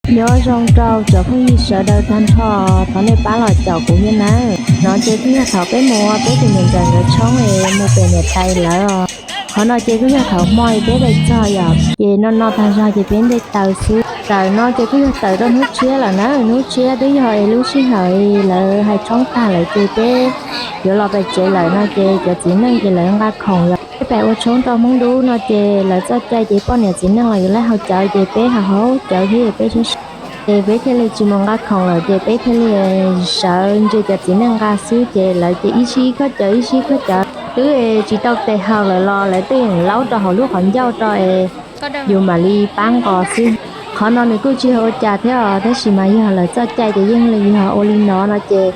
Nyob zoo rau cov phooj ywg sawv daws tag nrho, thov nej pab los caum kuv thiab nawb. No ces kuj yog thaum peb mus ua peb tus niam ntxawm nkawd tshoob es mus pem niam tais lawv os. Qhov no ces kuj yog thaum hmo peb pais txog yom, ces no no tag zog ces peb nte taws xwb. Taws no ces kuj yog taws rau hnub tshiab lawm na, hnub tshiab twb yog es lub sij hawm lawv hais tshoob tag lawm ces peb yuav los pais tsev lawm no ces cov txiv neej ces lawv nqa khoom yom. Peb pais ua tshoob rau Hmoob Dub no ces lawv txoj cai ces poj niam txiv neej los yuav laib haus cawv ces peb haus haus cawv thiab peb sab sab ces peb thiaj li tsis mus nqa khoom lawm ces peb thiaj li sawv ntsia cov txiv neej nqa xwb ces lawv ces ib sij ib khob cawv ib sij ib khob cawv twb tsis tau tes haus lawm los lawv twb yeej laub rau hauv lub qhov ncauj rau es yus mam li pab nqos xwb. Qhov no nws kuj tsis yog ua cas thiab os, tab sis mas yog lawv txoj cai ces yeej li yog ua li no no ces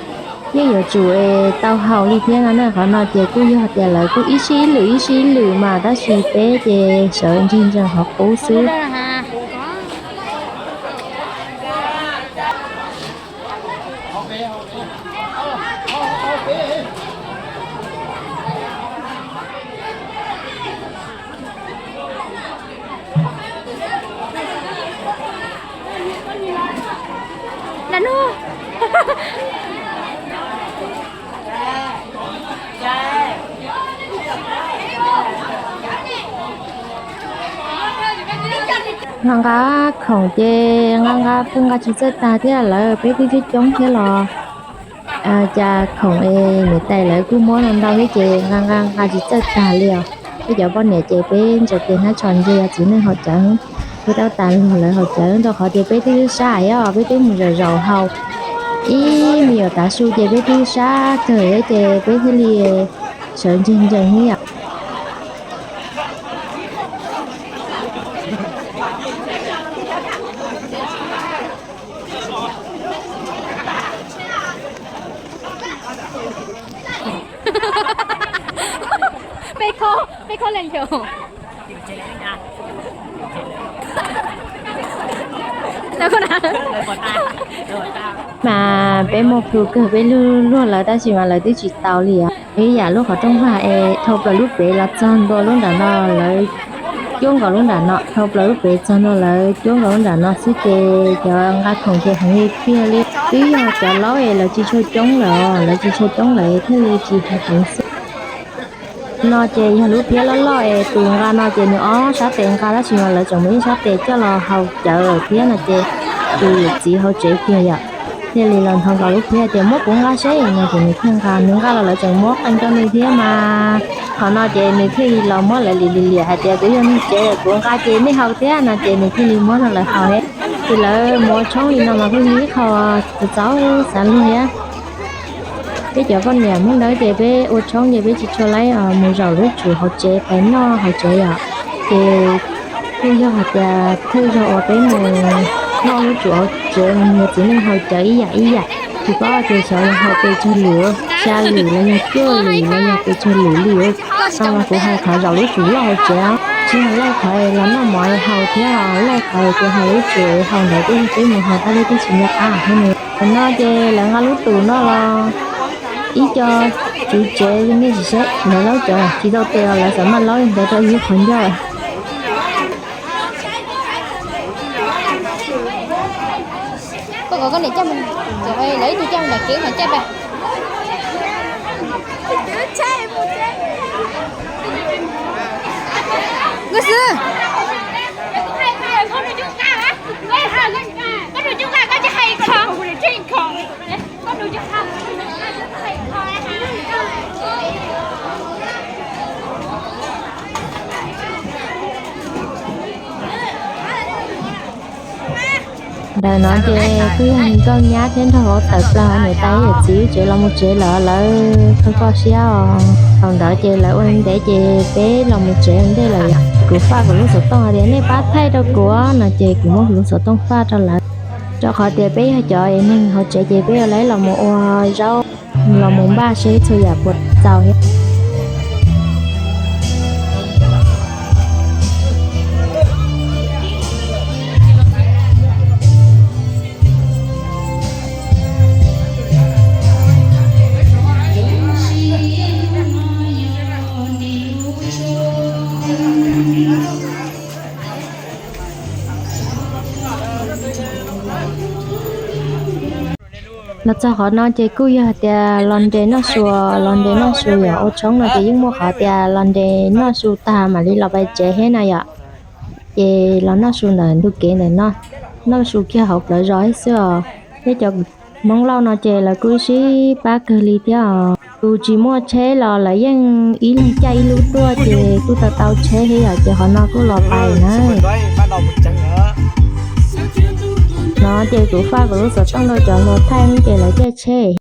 yeej yuav tsum es tau haus li thiab no na. Qhov no ces kuj yog tias lawv kuj ib sij ib lwm ib sij ib lwm mas tab sis peb ces sawv ntseeg ntsees qhov qub xwb. Nqa nqa khoom ces nqa nqa pheej nqa tsis txawj tag thiab, lawv peb twb coob coob thiab los cas khoom es niam tais lawv kuj muab no ntau thiab ces nqa nqa nqa tsis txawj tag li os. Peb cov poj niam ces peb ntsaws tes hnab tsho ntsia txiv neej haus cawv, peb tau tas los lawv haus cawv rau qhov tias peb twb sab thiab os, peb twb mus zaum zaum haus ib me nyuam tav su ces peb twb sab kawg thiab ces peb thiaj li sawv ntseeg ntsees thiab yom. Peb khob, peb khob leej xyoo. Mas peb muaj plhus kawg, peb luag luag lawv tab sis mas lawv twb tsis tau li os. Ib yam lub qhov rooj vag es dhau plaws lub pem los txog ntua lub nram no, lawv cuab nkaus lub nram no, dhau plaws lub pem txog ntua lawv cuab nkaus lub nram no xwb ces cov nqa khoom ces heev li tiag li. Twb yog cov laub es lawv tsis tshua coob lawm, lawv tsis tshua coob lawm thiaj li tsis heev xwb. No ces yog lub phiab loj loj es tus nqa no ces nws ob sab tes nqa tab sis mas lawv tseem muaj ib sab tes coj los haus cawv lawm thiab no ces tus yawm txiv hauv tsev kiag yom, thiaj li los nthos nkaus lub phiab tias muab kuv nqa seb no ces nws thiaj nqa, nws nqa los lawv tseem muab qee rau nws thiab mas. Qhov no ces nws thiaj li los muab lawv liam liam liam hais tias kuv yog neeg tsev kuv nqa ces nej haus thiab no ces nws thiaj li muab rau lawv haus thiab. Ces lawv mus ua tshoob li no mas kuj yog ib qho txaus xav luag thiab. Peb cov poj niam Hmoob Dawb ces peb ua tshoob ces peb tsis tshua laib mus zaum lub tsum hauv tsev pais noj hauv tsev yom. Ces kuj yog hais tias thawj zaug uas peb mus noj lub tsum hauv tsev mus nrog txiv neej haus cawv ib yam ib yam, tsis paub tias xyov yog haus pes tsawg lwm, xya lwm los yog cuaj lwm los yog pes tsawg lwm li. Tau los kuv hais qhov zaum lub tsum loj hauv tsev, tsis yog laij qhov los noj mov haus thiab, laij qhov ces haus lub tsum haus ntawd, peb mus haus tab sis peb tsis nco qab thiab ne. Thaum no ces lawv nqa lub tus no los ib co tswv tsev nej sim saib lawv laub cawv tsis tau tes los lawv xav maj laub li ntawd rau ib qhov ncauj. Koj kom koj niam coj mus, lawv ib tug coj mus nram kev mas coj pais. Nkauj Xwb, ntawm no ces kuj yog nkauj nyab thiab nrog vauv tawm plaws niam tais yawm txiv tsev los mus tsev lawm, lawv kho kho siab os. Thaum ntawd ces lawv ua li ntawd ces peb los mus tsev ua ntej lawm. Kuv faj kuv lub xov tooj hais tias nej pab thaij rau kuv no ces kuv muab kuv lub xov tooj faj rau lawv, rau qhov tias peb yog cov es neeg hauv tsev ces peb yuav laib los mus ua zaub, los mus npaj seb txhua yam puas txaus thiab. Los txog qhov no ces kuj yog tias los nres noj su, los nres noj su yom, ua tshoob no ces yeej muaj qhov tias los nres noj su tag mam li los pais tsev thiab na yom. Ces los noj su ntawm ntug kev ntawm no, noj su kiag hauv plawv zos thiab xwb os. Thiab cov Hmoob Lauj no ces lawv kuj sib pab kawg li thiab os. Tus tsis muaj tsheb los lawv yeej ib leeg caij ib lub tuaj ces kuj tau tau tsheb thiab yom, ces qhov no kuj los pais na. No ces kuv faj kuv lub xov tooj rau cov hluas thaij ces lawv caij tsheb